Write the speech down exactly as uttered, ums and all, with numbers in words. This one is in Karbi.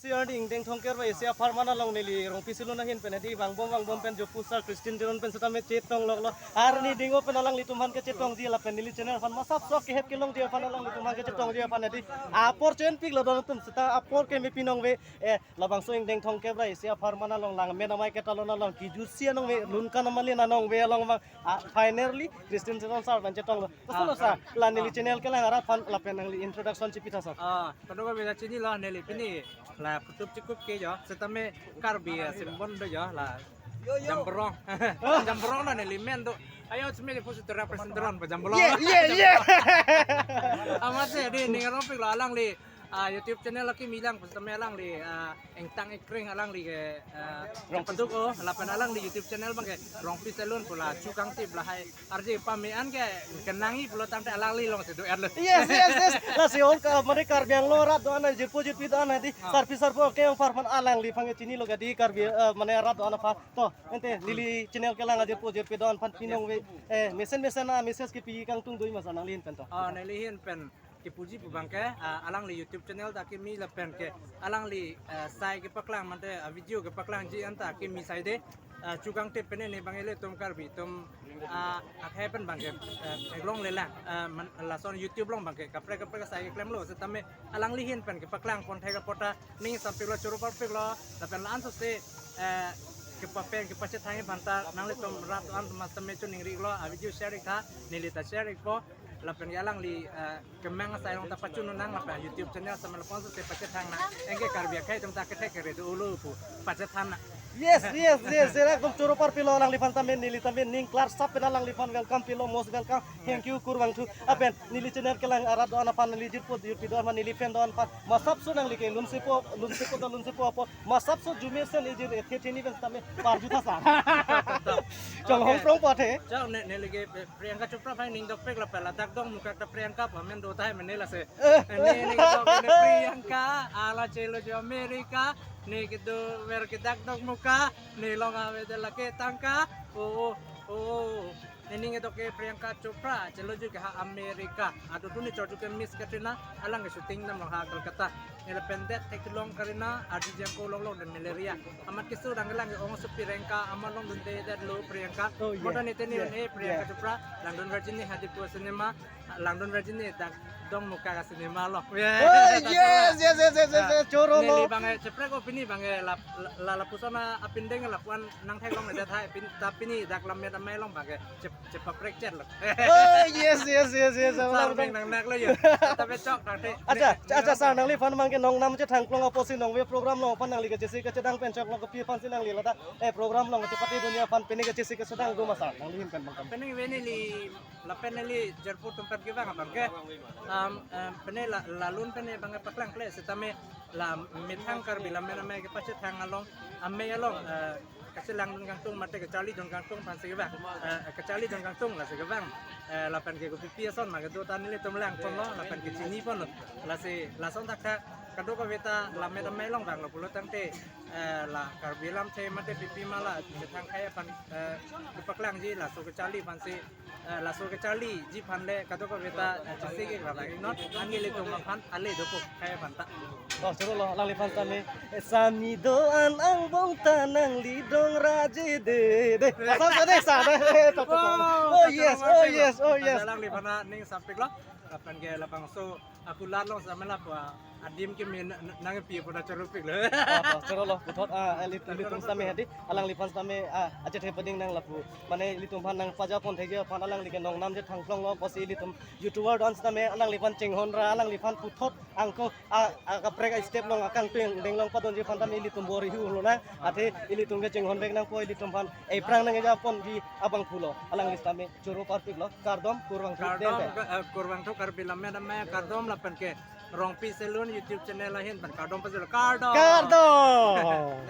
Si arni ingdeng thomkep ra isi apharman along neli Rongpi Salon ahin pen hedi vangbom vangbom pen Jopu sir Christian Teron pen setame chetong loklo. Arni ding-o pen alanglitum aphan kechetongji lapen neli channel aphan masapso kehet kelongji aphan alanglitum aphan kechetongji aphan hedi apor chen piklo don atum seta apor keme pinong ve. Eh, labangso ingdeng thomkep ra isi apharman along lang men amai ketalon along kijutsi anong ve lun kan amalin anong ve along vang. Ah, finally Christian Teron sir pen chetonglo. Pasal Ah, sir, la neli channel kelang arat aphan lapen nangli introduction chipitha sir. Ah, kadokave ta chinilo neli pini la putup chikup ke jo, setame Karbi asymbol do jo la. Yo, yo. Jamborong. Jamborong na neli men do. Ayo, simi di pusu tera presentron pa Jamborong. Yeah, yeah, yeah. Amatsi di ning arong piklo alangli ah, YouTube channel akimi lang, setame alangli ah, ingtang ingkring alangli ke ah, Rongpi. Paduk o, lapen alangli YouTube channel abang ke Rongpi Salon pu la chukangtip lahai arje pame-an ke kenangji pulo tangte alangli alongsi do-etlo. Yes, yes, yes. Lasi on ka mane Karbi Anglong arat do-an, jirpo jirpi do-an hedi. Ah. Sarpi sarpo ke-ong apharman alangliphan ke chinilo kedi Karbi eh, mane arat do-an aphan. To, ante neli channel kelang ajirpo jirpi do-an aphan pinong ve. Eh, mesen mesen a message kepi kangtung do-i ma sir nangli ahin pen to. Ah, neli ahin pen kipuji pu abang ke ah, alangli YouTube channel ta kimi lapen ke alangli ah, sai kepaklang mate ah, video kepaklangji anta kimi sai de ah, chukangtip pen ne abang ilitum Karbi atum ah, akhei pen abang ke ah, theklonglelang ah, man- lason YouTube along abang ke kaprek kaprek sai keklemlo setame alangli ahin pen kepaklang pon thek apot ta ning sampiklo choro parpiklo lapen la-an sose eh, kepapen kepachethang aphan ta nanglitum rat an mas tame chuning riklo a video share ik tha neli ta share ikpo lapen ke alangli eh, kemang asai along ta pachun nang lapen YouTube channel sama lapuson sose pachethang nang. Anke Karbi akhei atum ta kethek kere do-olo pu pachethang nang. Yes, yes, yes, yes. Ekdom choro parpilo alangliphan tame neli tame ning klar sap pen alangliphan welcome pilo, most welcome. Thank you, kurvangthu. Lapen neli channel kelang arat do-an aphan neli jirpo jirpi do-an aphan neli fan do-an aphan masapso nangli ke lunsepo lunsepo do lunsepo apot masapso jumesen ejir ethe theni pen tame parjutha sir. Chonghong Okay. Prong pathe. Chok ne neli ke Priyanka Chopra aphan ning dokpik lapen ladak Dongmukak ta Priyanka pamen do tahai mene lasi. Eh. Ne ne kedok ne Priyanka, ala chelo jo America, ne kedo ver ke dak Dongmukak, ne long ave de lake tangka. Oh, oh, oh. Ne ning kedok ke Priyanka Chopra, chelo jo ke ha America. Ado tu ne chor jo ke Miss Katrina, alang ke shooting dam long ha Kolkata. Ne lapen det theklong Karina, arjijang ko longlong de malaria. Amat keso dang lang ke ong supi rengka, amat longdunde detlo Priyanka. Oh, yeah. Moda ne teni Yeah. ne Priyanka Yeah. Chopra, langdun virgin ne hadi pu cinema, langdun virgin ne dak Dongmukak a cinema lo. Oh, yes, yes, yes, yes, yes, yes. Choro lo. Neli abang eh, cheprek o pini abang eh, la, la, la, lapuson apindeng lapuan nang theklong le det hai, pin, ta pini dak lam met amai along abang eh, chep, chepaprek chet lo. Oh, yes, yes, yes, yes. Sar abang beng nang nak lo yo. Tapi chok dak te. Acha, ne, acha, ne, sir, nangliphan abang ke nongnam chethang klong apotsi nongve program along aphan nangli kachesi kachedang pen chok lo kopi aphansi nangli ladak. Eh, program along chepate dunia aphan pini kachesi kachedang do ma sir. Nangli ahin pen abang. Pini ve neli lapen neli jirpo atum pen kevang abang ke. Um, um, pini la, lalun pini abang ke paklang kle setame la methang Karbi la men amai kepachethang along amai along eh, kachelang dun kangtung mate kacharli dun kangtung aphansi kevang. Eh, kacharli dun kangtung lasi kevang. Eh, lapen ke kopipi ason ma kedo ta nelitum lang ponlo lapen kechini ponlo. Lasi lason thakthak kadokave ta la met amai along vanglo pulo tangte eh, la Karbi lamthe mate pipi ma la methang akhei aphan eh, kepaklangji laso kacharli aphansi eh, laso kacharliji aphan le kadokave ta eh, chesik ik rara iknon an nelitum aphan ale dopo akhei aphan ta. Oh, choro lo, alangliphan tame. Sami do-an angbong ta nangli dong raje de. De. Asal sa de sa de. Tok, tok, tok. Wow, Oh, yes, oh, yes, oh, yes. Alangliphan ning sampiklo. Lapen ke labangso akulat along samela pu adim ke men nang pi pu na choro piklo. Oh, oh, choro lo, puthot ah, ilitum, ilitum tame hedi, alangliphan tame ah, achethe pading nang lapu. Mane ilitum aphan nangpaja pon thekji aphan alangli ke nongnam chethang klong lo, pusi ilitum YouTuber do-an tame alangliphan chinghon ra, alangliphan puthot angko ah, ah, kaprek a step along akangtung deng along padonji aphan tame ilitum bor-i hu lo nang. Athe ilitum ke chinghon vek nangpo ilitum aphan. Ephrang nangkeja ponji abang pulo. Alangli tame choro parpiklo. Kardom, kurvangthu Kardom, denden. Ka-, eh, kurvangthu Karbi lammet amai kardom lapen ke Rongpi Salon YouTube channel ahin pen kardom pajul kardom. Kardom.